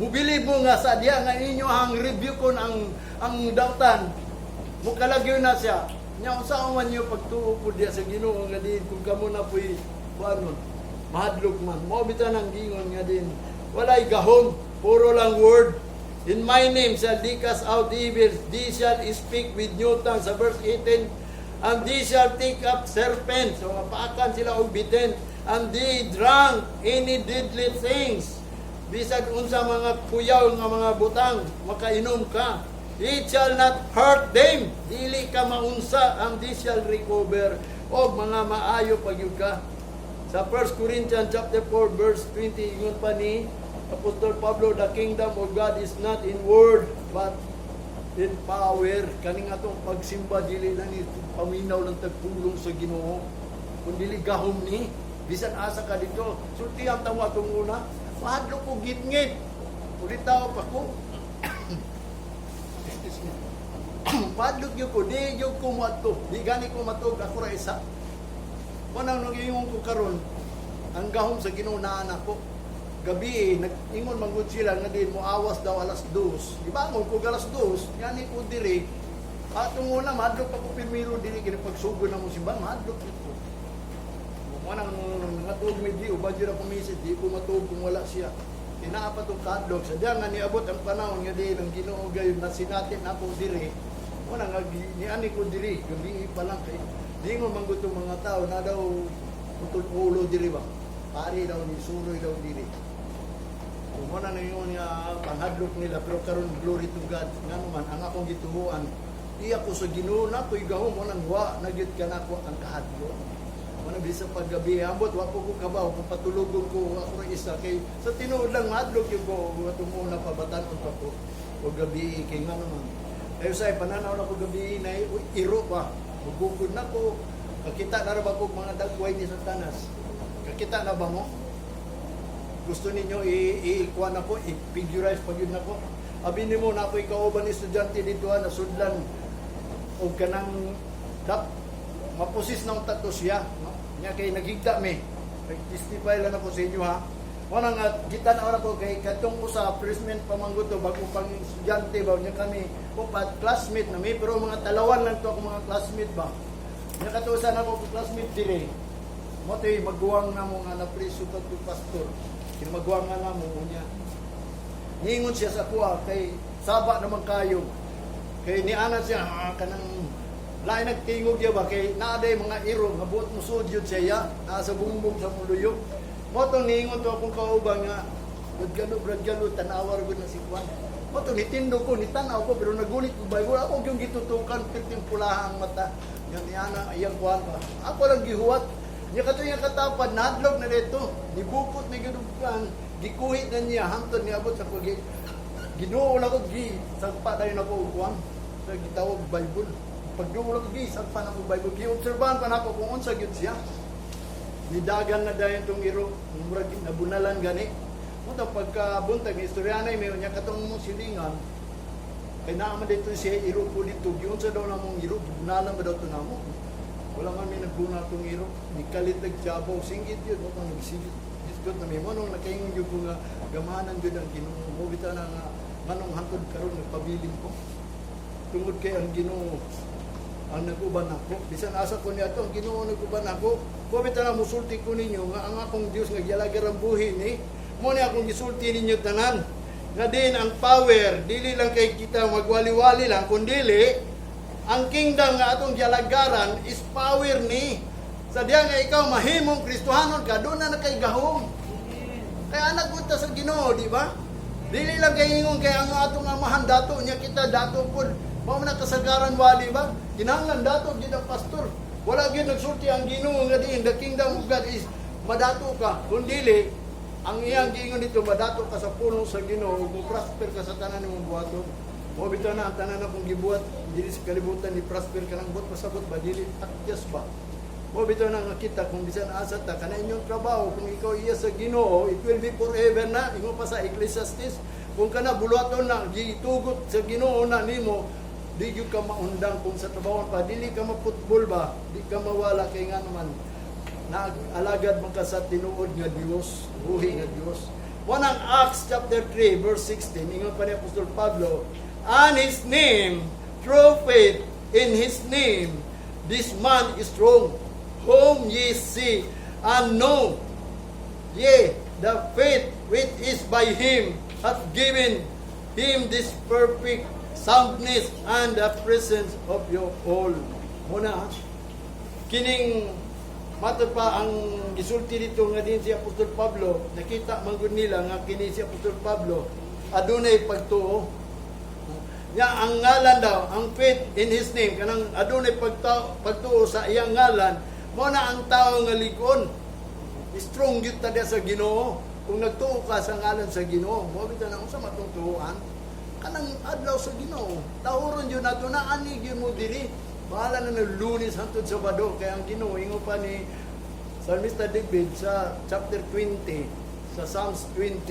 Mubilib mo nga sa diya nga inyo ang rebuke kon ang dautan. Mukalagyo na siya. Nya unsa man niyo pagtuo po diya sa Ginoo nga din kung kamo na puy kuanon mahadlok man? Mao bitaw nang giingon nga din walay gahom, puro lang word. "In my name shall they cast out evils, they shall speak with new tongues." Sa verse 18, "And they shall take up serpents." So mapaakan sila og bitin. "And they drank any deadly things." Bisag unsa mga kuyaw nga mga butang, makainom ka, "it shall not hurt them." Dili ka maunsa, "and they shall recover." Og mga maayo pagyud ka. Sa 1 Corinthians chapter 4 verse 20, ingon pa ni Apostol Pablo, "The kingdom of God is not in word, but in power." Kaning atong pagsimba, dili lang ni paminaw lang tagpulong sa Ginoo. Kung dili gahom ni, bisan asa ka dito, sultihan ta mo atong una, mahadlok ko gitngit. Ulit tao pa ko. Excuse me. Mahadlok gyud ko, di gyud ko moadto. Di gani ko matug, ako ra isa. Manang nang ingon ko karon, ang gahom sa Ginoo naa nako. Gabi, nag-ingon man gud sila nga di mo awas daw alas 2. Gibangon ko alas 2, yani ko diri. Atong una, mahadlok pa ko pirmiro diri kini pagsugod na mo simbahan, mahadlok gyud ko. Mo nang nangatuog mi di uban jud ako misit, di ko matuog kung wala siya. Kinaa pa tong kahadlok sa diyan nga niabot ang panahon nga di ng Ginoo gayon na sinatin ako diri. Mo nang niani ko diri gabi pa lang kay dingon man gud tong mga tao na daw putol ulo diri ba. Pari daw ni suroy daw diri. Kung mo na ingon nga panghadlok nila, pero karon, glory to God, ngano man ang akong gituhuan iya ko sa Ginoo na ko'y gahom, mo nang wa na gyud kanako ang kahadlok. Mo na bisan paggabi, ambot wa ko kabaw kung patulogon ko ako ra isa, kay sa tinuod lang mahadlok gyud ko atong una pa, batanon pa ko o gabi, kay ngano man ayo say pananaw na ko gabi na iro ba, mugugod na ko, kakita na ra ba ko mga dagway ni Satanas? Kakita na ba mo? Gusto ninyo i-kuha na ko, i-figurize pag yun nako. Abi nimo na ako ikauban ni estudyante dito ha, nasudlan og kanang dap mapusis ng tato siya, no? Nya kay naghigda mi. Nag-testify lang ako sa inyo ha. Mao nga kita na ko kay katong usa, freshman pa man gud to, bago pang estudyante ba nya kami upat classmate na mi, pero mga talawan lang to ako mga classmate ba. Nya katusan ako ko classmate dire. Mo to'y maguwang na mo nga napriso ka to pastor. Kini maguwang nga na mo unya. Ningon siya sa kuha kay saba naman kayo. Kay niana siya kanang lain nagtingog ya ba kay naa day mga iro nga buot mo sud yun siya ya naa sa bumbong sa muluyo. Mo to niingon to akong kauban nga, "Brad Galo, Brad Galo, tanawar gud na si Juan." Mo to nitindog ko, nitanaw ko, pero nagulit ko Bible. Ako yung gitutukan, pirting pulaha ang mata. Yan niana iyang kuan pa. Ako lang gihuwat. Nya kato iyang katapad, nahadlok na dito. Nibukot ni gidugan, gikuhit na niya, hangtod niabot sa kugi. Ginuol ako, gi, sagpa tayo na ko kuan. Sa gitawag Bible. Pagduol ako, gi, sagpa na ko Bible. Gi-obserbahan pa nako kung unsa gyud siya. Nidagan na dayon tong iro, murag nabunalan gani. Muta pagka buntag ni istoryanay may unya katong mong silingan, kay naa man dito siya iro po dito, giunsa daw namong iro, gibunalan ba daw to namo? Wala man may nagbunal tong iro, ni kalit nagjabaw, singgit yun, mo pang nagsigit. Hisgot na may mo nung nakaingon yun ko nga gamanan yun ang Ginoo. Mo bitaw na nga manong hangtod karon nagpabilin ko. Tungod kay ang Ginoo ang nag-uban ako. Bisan asa ko niya ang Ginoo nag-uban ako. Mo bitaw na musulti ko ninyo nga ang akong Dios nga gialagar ang buhi ni. Mo ni akong gisulti ninyo tanan. Nga din ang power, dili lang kay kita magwali-wali lang, kundili ang kingdom nga atong gialagaran is power ni. Sa diya nga ikaw mahimong Kristohanon ka, doon na kay gahom. Kaya anak ko ta sa Ginoo, di ba? Dili lang kay ingon kay ang atong amahan dato niya kita dato pod. Mao man kasagaran wali ba? Kinahanglan dato gid ang pastor. Wala gyud nagsulti ang Ginoo nga diin the kingdom of God is madato ka. Kun dili ang iyang giingon dito, madato ka sa pulong sa Ginoo ug mo prosper ka sa tanan nimong buhaton. Mo bitaw na ang tanan akong gibuhat dili sa kalibutan ni prosper ka nang buot pasabot ba, dili takyas ba. Mo bitaw na nga kita kung bisan asa ta kana inyong trabaho, kung ikaw iya sa Ginoo, it will be forever na. Ingon pa sa Ecclesiastes, kung kana buluhaton na gitugot sa Ginoo na nimo, di gyud ka maundang kung sa trabaho pa, dili ka maputbol ba, di ka mawala, kay nga naman nag-alagad man ka sa tinuod nga Dios, buhi nga Dios. Wanang Acts chapter 3 verse 16, ingon pa ni Apostol Pablo, "And his name, through faith in his name, this man is strong, whom ye see and know. Yea, the faith which is by him hath given him this perfect soundness and the presence of you all." Muna, ha? Kining matod pa ang gisulti dito nga din si Apostol Pablo, nakita man gud nila nga kini si Apostol Pablo adunay pagtuo. Nya ang ngalan daw, ang faith in his name, kanang adunay pagtuo sa iyang ngalan, mo na ang tao nga ligon. Strong gyud ta diya sa Ginoo. Kung nagtuo ka sa ngalan sa Ginoo, mo bitaw na unsa matong tuoan? Kanang adlaw sa Ginoo. Tahuron gyud nato na ani gyud mo diri. Bahala na ng Lunes hangtod Sabado kay ang Ginoo, ingon pa ni Psalmista David sa chapter 20, sa Psalms 20,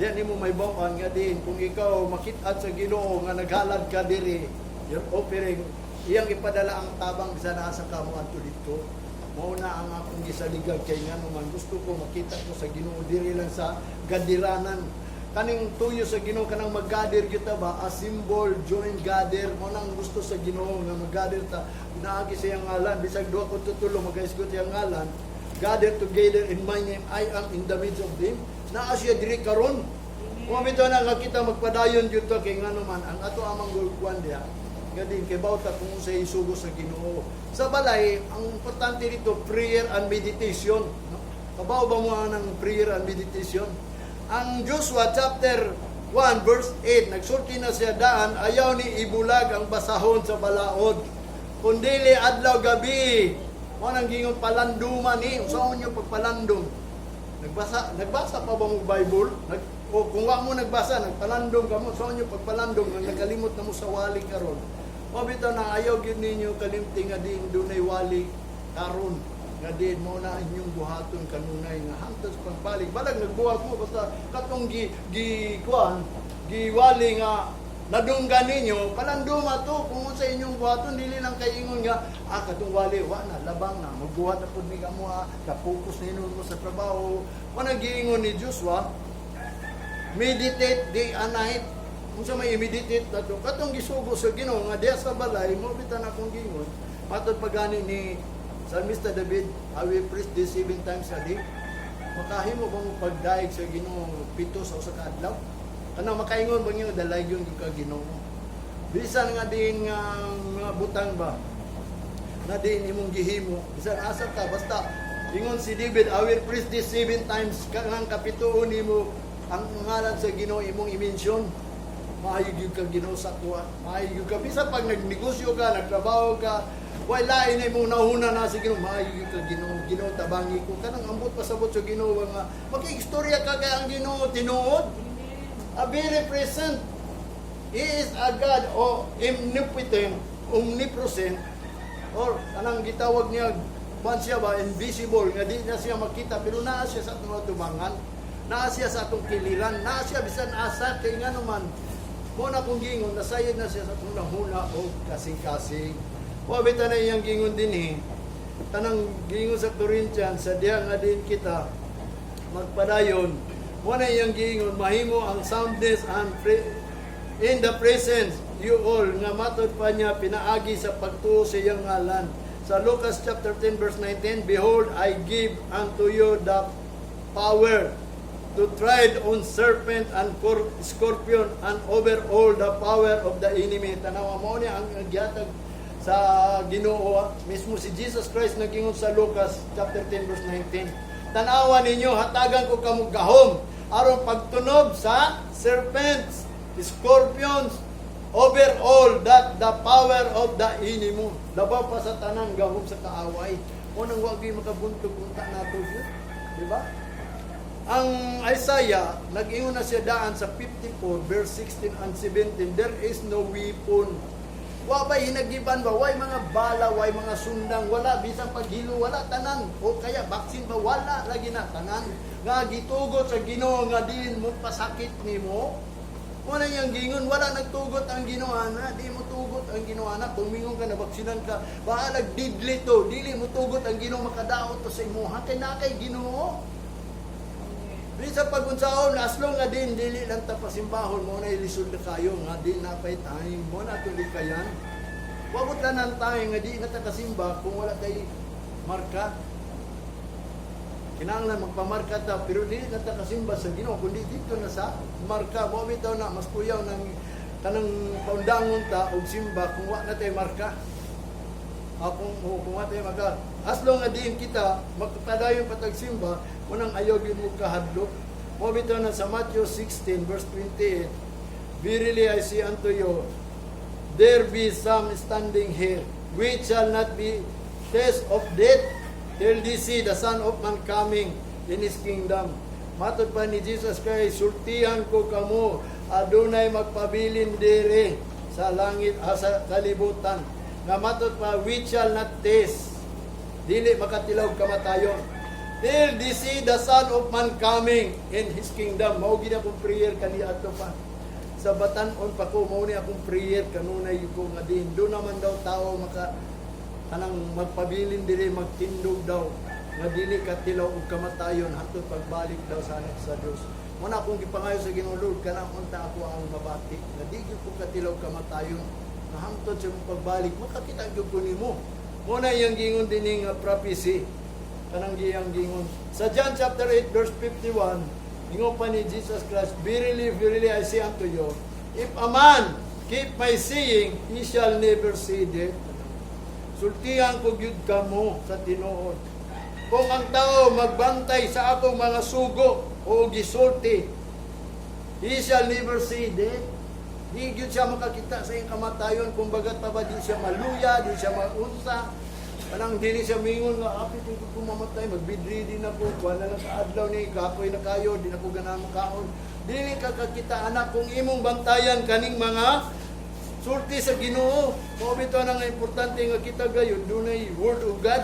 diyan nimo mahibaw-an nga din kung ikaw makit-at sa Ginoo nga naghalad ka diri, your offering, iyang ipadala ang tabang bisan asa ka mo adto didto. Mao na ang akong gisaligan kay ngano man gusto ko makita ko sa Ginoo diri lang sa gadiranan. Kaning tuyo sa Ginoo, kanang mag-gather kita ba, a symbol join gather mo nang gusto sa Ginoo nga mag-gather ta pinaagi sa iyang ngalan. Bisag duha ko tutulo magaisgot iyang ngalan, gather together in my name, I am in the midst of them. Naa siya diri karon. Mao bitaw na nga kita magpadayon gyud to kay ngano man ang ato amang gulkuan diha nga din kay bawta kung unsay isugo sa Ginoo. Sa balay, ang importante dito, prayer and meditation, no? Kabaw ba mo ang prayer and meditation? Ang Joshua chapter 1 verse 8, nagsulti na siya daan, "Ayaw ni ibulag ang basahon sa balaod, kundili adlaw gabi." Mo nang gingon palanduma ni, unsaon niyo pagpalandong? Nagbasa, nagbasa pa ba mo Bible? O kung wa mo nagbasa, nagpalandong ka mo, unsaon niyo pagpalandong nga nakalimot na mo sa wali karon? Mao bitaw na ayaw gyud ninyo kalimti nga din dunay wali karon nga din mo na inyong buhaton kanunay nga hangtod sa pagbalik. Balag nagbuhat mo, basta katong gi gi kuan giwali nga nadunggan ninyo, palanduma to kung unsa inyong buhaton. Dili lang kay ingon nga, "Ah, katong wali wa na, labang na, magbuhat na pud mi kamo, ah, ka-focus na mo sa trabaho." Wa giingon ni Joshua, "Meditate day and night." Unsa may meditate nato? Katong gisugo sa Ginoo nga diha sa balay mo bitan akong gingon. Matod pagani ni Psalmista David, "I will praise thee seven times a day." Makahimo ba mo pagdaig sa Ginoo pito sa usa ka adlaw? Kanang makaingon ba niyo, "Dalaygon gyud ka, Ginoo"? Bisan nga din nga mga butang ba na din imong gihimo, bisan asa ka, basta ingon si David, "I will praise thee seven times," kanang kapituon nimo ang ngalan sa Ginoo imong i-mention. "Maayo gyud ka, Ginoo, sa kuha. Maayo gyud ka." Bisan pag nagnegosyo ka, nagtrabaho ka, way lain na imong nahuna na sa Ginoo. "Maayo gyud ka, Ginoo. Ginoo, tabangi ko." Kanang ambot pasabot sa Ginoo nga makiistorya ka kay ang Ginoo tinuod. A very present. He is a God o omnipotent, omnipresent, or anang gitawag niya kuan siya ba, invisible nga di na siya makita pero naa siya sa atong atubangan, naa siya sa atong kiliran, naa siya bisan asa kay ngano man mo na kung gingon nasayod na siya sa atong nahuna o kasing-kasing. Wa bitaw na iyang gingon dinhi, tanang gingon sa Corinthians sa diha nga din kita magpadayon mo na iyang giingon, mahimo ang soundness and in the presence you all nga matod pa niya pinaagi sa pagtuo sa iyang ngalan. Sa Lucas chapter 10 verse 19, "Behold, I give unto you the power to tread on serpent and scorpion and over all the power of the enemy." Tanawa mo niya ang gihatag sa Ginoo mismo, si Jesus Christ nagingon sa Lucas chapter 10 verse 19. "Tanawa ninyo, hatagan ko kamo gahom aron pagtunob sa serpents, scorpions, over all that the power of the enemy." Labaw pa sa tanang gahom sa kaaway. Mo nang wa gyud makabuntog unta nato gyud. Di ba? Ang Isaiah, nag-ingon na siya daan sa 54 verse 16 and 17, there is no weapon. Wa ba hinagiban ba? Way mga bala, way mga sundang, wala bisan paghilo, wala tanan. O kaya vaccine ba? Wala lagi na tanan. Nga gitugot sa Ginoo nga diin mo pasakit nimo. Wala niyang gingon, wala nagtugot ang Ginoo ana, di mo tugot ang Ginoo ana. Kung mingon ka na vaksinan ka, bahalag didli to, dili mo tugot ang Ginoo makadaot to sa imuha kay na kay Ginoo. Bisa pagunsaon, as long nga din, dili lang ta pasimbahon mo na ilisod na kayo, nga di na pay time, mo na tuloy kayan. Wabot lang ng time nga di na ta kasimba kung wala tay marka. Kinahanglan magpamarka ta, pero dili na ta kasimba sa Ginoo, kundi dito na sa marka. Mo bitaw na, mas kuyaw ng kanang paundangon ta og simba kung wa na tay marka. Ah, kung wa tay marka. As long nga diin kita magpadayon patag simba, unang ayaw gyud mo kahadlok. Mo bitaw na sa Matthew 16 verse 28, "Verily I say unto you, there be some standing here, which shall not be taste of death, till they see the Son of Man coming in His kingdom." Matod pa ni Jesus Christ, "Sultihan ko kamo, adunay magpabilin diri sa langit, sa kalibutan." Nga matod pa, which shall not taste, dili makatilaw kamatayon, till they see the Son of Man coming in His kingdom. Mao gid akong prayer kani ato pa. Sa batan-on pa ko, mao ni akong prayer kanunay ko nga din. Doon naman daw tao maka anang magpabilin diri, magtindog daw nga dili katilaw og kamatayon hangtod pagbalik daw sa anak sa Dios. Mao na akong gipangayo sa Ginoo, "Lord, kana unta ako ang mabati nga di gyud ko katilaw kamatayon, nga hangtod sa imong pagbalik makakita gyud ko nimo." Mao na iyang giingon dinhi nga prophecy, kanang giyang giingon sa John chapter 8 verse 51. Ingon pa ni Jesus Christ, "Verily, verily, I say unto you, if a man keep my saying, he shall never see death." Sultihan ko gyud kamo sa tinuod. Kung ang tao magbantay sa akong mga sugo o gisulti, he shall never see death. Di gyud siya makakita sa iyang kamatayon. Kung bagat pa ba, di siya maluya, di siya maunsa. Kanang dili siya mingon nga, "Apit ko mamatay, magbedridden ako, kuha na lang sa adlaw ni, kapoy na kayo, di na ko ganahan makaon." Dili ka kakita, anak, kung imong bantayan kaning mga sulti sa Ginoo. Mao bitaw na nga importante nga kita gayon dunay word of God,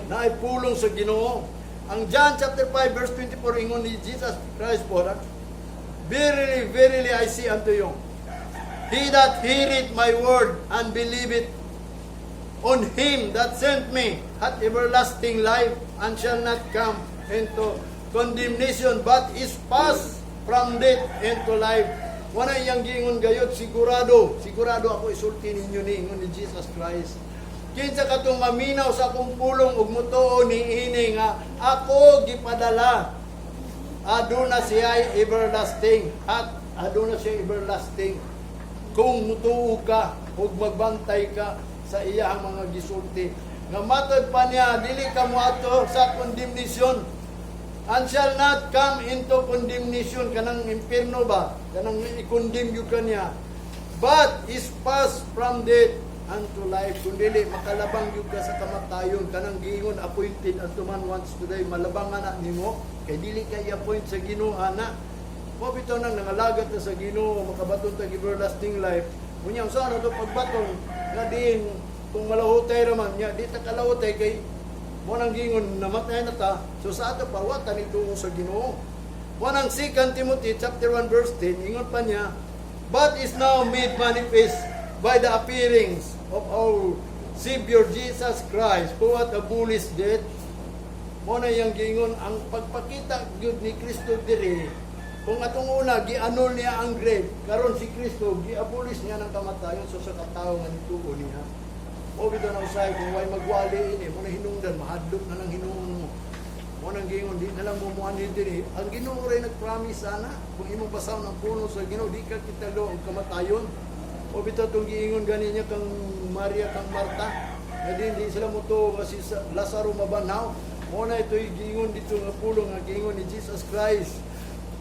na ay pulong sa Ginoo. Ang John chapter 5 verse 24, ingon ni Jesus Christ po, "Verily, verily, I say unto you, he that heareth my word and believeth on him that sent me hath everlasting life and shall not come into condemnation but is passed from death into life." Wala iyang giingon gayot, sigurado, sigurado ako isulti ninyo ni ingon ni Jesus Christ. Kinsa katong maminaw sa akong pulong ug mutuo niini nga ako gipadala, aduna siya everlasting at aduna siya everlasting. Kung mutuo ka ug magbantay ka sa iyang mga gisulti. Nga matod pa niya, dili ka moadto sa condemnation and shall not come into condemnation, kanang impierno ba, kanang i-condemn gyud ka niya, but is passed from death unto life. Kung dili, makalabang gyud ka sa kamatayon, kanang giingon appointed unto man once to die, malabangan na nimo kay dili ka i-appoint sa Ginoo ana. Mo bitaw nang nangalagat na sa Ginoo, makabaton tag everlasting life. Unya unsa na to pagbaton nga diin kung malahutay ra man nya, di ta kalahutay kay mo nang giingon namatay na ta. So sa ato pa wa ta nituo sa Ginoo. Mo nang 2 Timothy chapter 1 verse 10, ingon pa niya, "But is now made manifest by the appearings of our Savior Jesus Christ, who hath abolished death." Mo na iyang giingon ang pagpakita gyud ni Kristo diri. Kung atong una gi-annul niya ang grave, karon si Kristo gi-abolish niya ng kamatayon so sa katawo nga nituo niya. Mo bitaw na usahay kung way magwali ini mo na hinungdan mahadlok na lang hinuon mo. Mo nang giingon di na lang mo muanhi diri. Ang Ginoo ray nagpromise ana, kung imong basahon ang pulong sa Ginoo, di ka kitalo og kamatayon. O bitaw tong giingon gani niya kang Maria, kang Marta nga di sila motuo nga si Lazaro mabanhaw. Mo na ito'y giingon dito nga pulong nga giingon ni Jesus Christ.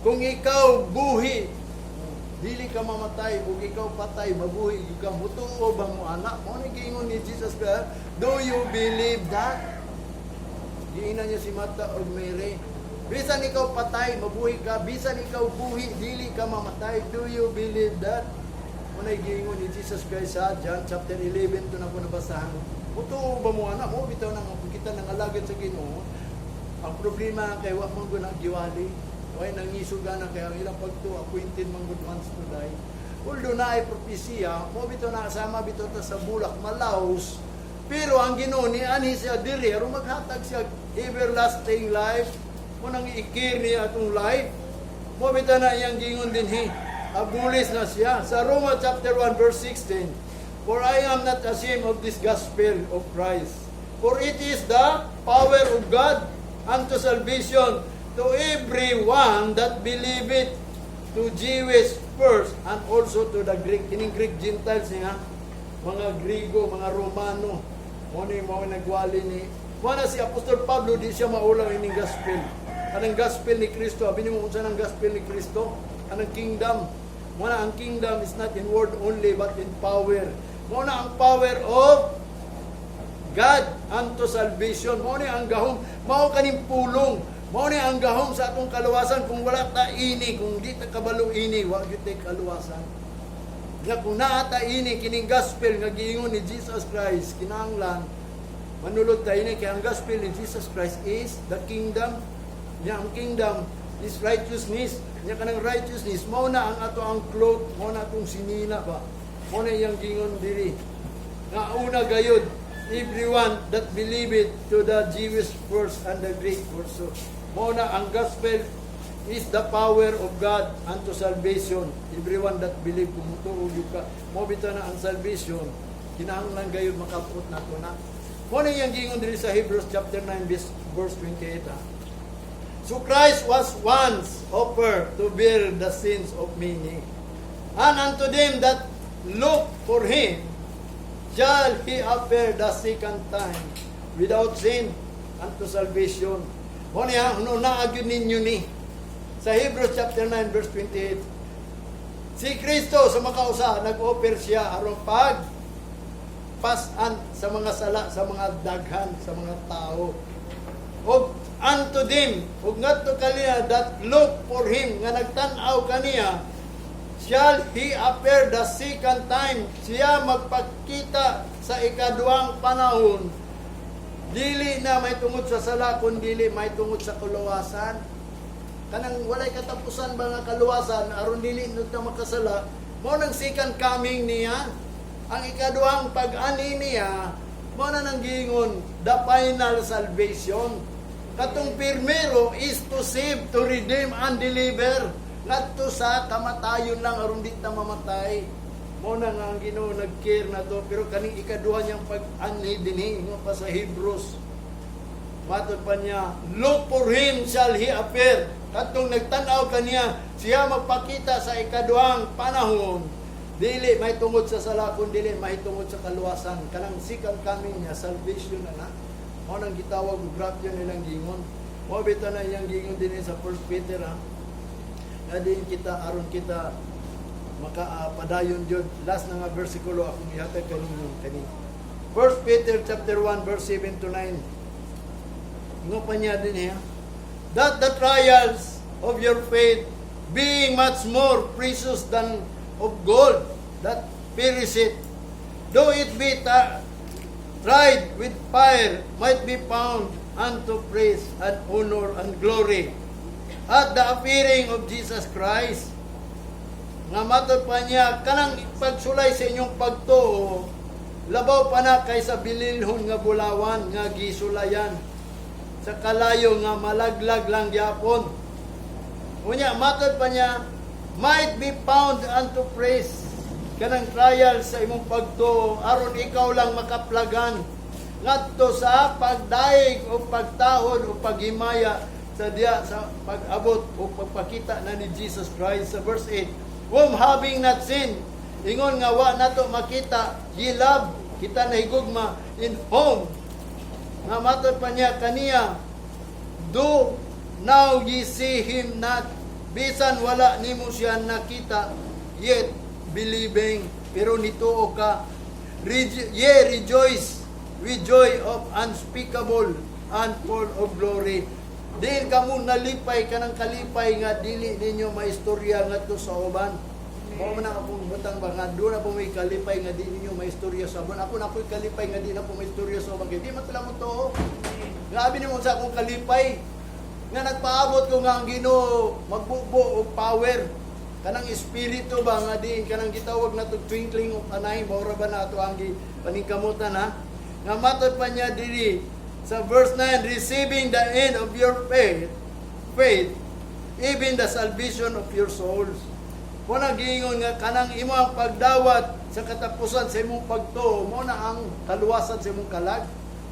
Kung ikaw buhi, dili ka mamatay, ug ikaw patay, mabuhi gyud ka. Mutuo ba mo ana? Mo ni giingon ni Jesus Christ. Do you believe that? Giingnan niya si Martha ug Mary. Bisan ikaw patay, mabuhi ka. Bisan ikaw buhi, dili ka mamatay. Do you believe that? Mo na giingon ni Jesus Christ sa John chapter 11 to na ko nabasahan. Mutuo ba mo ana? Mo bitaw nang kung kita nangalagad sa Ginoo. Ang problema kay wa man gud giwali. Way nangisog na kay ang ilang pagtuo appointed man gud once to die. Although na ay propesiya, mo bitaw na sama bitaw ta sa bulak malaos. Pero ang Ginoo ni anhi siya diri aron maghatag siya everlasting life. Mo nang i-care niya atong life. Mo bitaw na iyang gingon dinhi. Abolish na siya. Sa Roma chapter 1 verse 16, "For I am not ashamed of this gospel of Christ. For it is the power of God unto salvation to everyone that believeth, to Jews first and also to the Greek." Kining Greek Gentiles niya, mga Grigo, mga Romano. Mo ni mao nagwali ni. Mo na si Apostol Pablo, di siya maulaw ining gospel. Anang gospel ni Kristo, abi nimo unsa nang gospel ni Kristo? Anang kingdom. Mo na ang kingdom is not in word only but in power. Mo na ang power of God unto salvation. Mo ni ang gahom. Mao kaning pulong. Mao ni ang gahom sa atong kaluwasan. Kung wala ta ini, kung di ta kabalo ini, wa gyud tay kaluwasan. Nga kung naa ta ini, kining gospel nga giingon ni Jesus Christ, kinahanglan manulod ta ini kay ang gospel ni Jesus Christ is the kingdom. Nya ang kingdom is righteousness. Nya kanang righteousness mao na ang ato ang cloth, mao na atong sinina ba. Mao na iyang giingon diri. Nga una gayud, everyone that believe it, to the Jewish first and the Greek also. Mao na ang gospel is the power of God unto salvation. Everyone that believe, kung mutuo gyud ka, mao bitaw na ang salvation, kinahanglan gayud makabot nato na. Mao na iyang giingon diri sa Hebrews chapter 9 verse 28. Ha? So Christ was once offered to bear the sins of many. And unto them that look for him shall he appear the second time without sin unto salvation. Mao niya, ano na gyud ninyo ni. Sa Hebrews chapter 9 verse 28. Si Kristo sa makausa, nag-offer siya aron pag pasan sa mga sala sa mga daghan sa mga tao. Og unto them, ug ngadto kaniya, that look for him, nga nagtan-aw kaniya, shall he appear the second time, siya magpakita sa ikaduhang panahon, dili na may tungod sa sala kun dili may tungod sa kaluwasan, kanang walay katapusan ba nga kaluwasan, aron dili na ta makasala. Mao nang second coming niya, ang ikaduhang pag-ani niya. Mao na nang giingon the final salvation. Katong primero is to save, to redeem and deliver ngadto sa kamatayon lang, aron di ta mamatay. Mao na nga ang Ginoo nag-care na to, pero kaning ikaduha niyang pag-anhi dinhi, ingon pa sa Hebrews. Matod pa niya, look for him shall he appear. Katong nagtanaw kaniya, siya magpakita sa ikaduhang panahon. Dili may tungod sa sala, kun dili may tungod sa kaluwasan. Kanang second coming niya, salvation na na. Mao nang gitawag og rapture nilang gingon. Mao bitaw na iyang gingon din sa 1 Peter, ha. Nga din kita aron kita makapadayon jud. Last na nga bersikulo akong ihatag kaninyo kani. 1 Peter chapter 1 verse 7 to 9. Ingon pa niya din niya, that the trials of your faith, being much more precious than of gold that perisheth, though it be tried with fire, might be found unto praise and honor and glory at the appearing of Jesus Christ. Nga matod pa niya, kanang pagsulay sa inyong pagtuo, labaw pa na kaysa bililhon nga bulawan nga gisulayan sa kalayo nga malaglag lang gyapon. Unya, matod pa niya, might be found unto praise. Kanang trial sa imong pagtuo, aron ikaw lang makaplagan ngadto sa pagdaig o pagtahod o paghimaya sa diya sa pag-abot o pagpakita na ni Jesus Christ. Sa verse 8, whom having not seen, ingon nga wa nato makita, ye love, kita nahigugma, in whom, nga matod pa niya, kaniya, though now ye see him not, bisan wala nimo siya nakita, yet believing, pero nituo ka, ye rejoice with joy of unspeakable and full of glory. Dili kamo nalipay kanang kalipay nga dili ninyo maistorya ngadto sa uban. Mao man ang akong butang ba nga doon na po may kalipay nga di ninyo maistorya sa uban. Ako na ako'y kalipay nga di na po maistorya sa uban. Kay di man sila mo to. Grabe nimo sa akong kalipay nga nagpaabot ko nga ang Ginoo magbubo og power, kanang espiritu ba nga diin kanang gitawag nato twinkling of an eye, maura ba na ato ang paningkamutan, ha. Nga matod pa niya diri sa verse 9, receiving the end of your faith, even the salvation of your souls. Mo na giingon nga kanang imo ang pagdawat sa katapusan sa imong pagtuo, mo na ang kaluwasan sa imong kalag.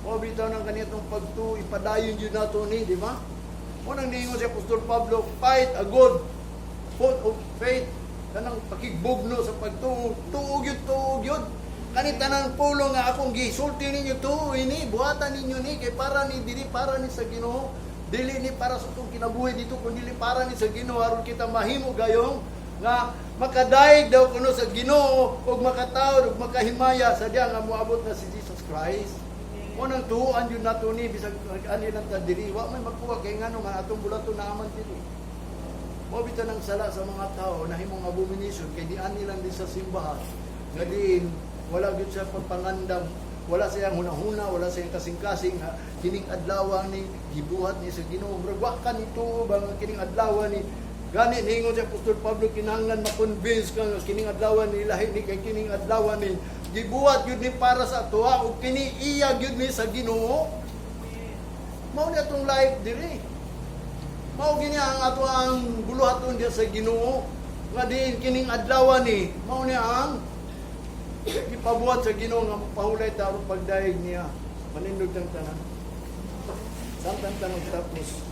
Mo bitaw ng kanitong pagtuo, ipadayon jud nato ni, di ba? Mo nang niingon si Apostol Pablo, "Fight a good fight of faith," kanang pakigbugno sa pagtuo, tuo gyud, tuo gyud. Kani tanang pulong nga akong gisulti ninyo, tuo ini, buhatan ninyo ni kay para ni dili para ni sa Ginoo. Dili ni para sa atong kinabuhi dito kun dili para ni sa Ginoo, aron kita mahimo gayong nga makadaig daw kuno sa Ginoo ug makatawod ug makahimaya sa diya nga moabot na si Jesus Christ. Mo nang tuuan yun nato ni bisag ani lang ta diri, wa may makuha kay ngano man atong bulaton naaman diri. Mao bitaw nang sala sa mga tao nahimong abomination kay di ani lang din sa simbahan nga diin wala gyud siya pagpangandam, wala siyang hunahuna, wala siyang kasing-kasing ha, kining adlaw ni gibuhat ni sa Ginoo. Murag wa ka nito ba nga kining adlaw ni. Gani ningon si Apostol Pablo, kinahanglan ma-convince ka nga kining adlaw ni lahi ni kay kining adlaw ni gibuhat gyud ni para sa atoa ug kini iya gyud ni sa Ginoo. Mao ni atong life diri. Mao gini ang ato ang buluhaton diya sa Ginoo nga diin kining adlaw ni mao ni ang gipabuhat sa Ginoo nga mapahulay ta aron pagdayeg niya. Manindog tang tanan. Samtang tanong tapos.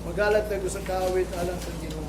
Magalat tayo sa kawit alang sa Ginoo.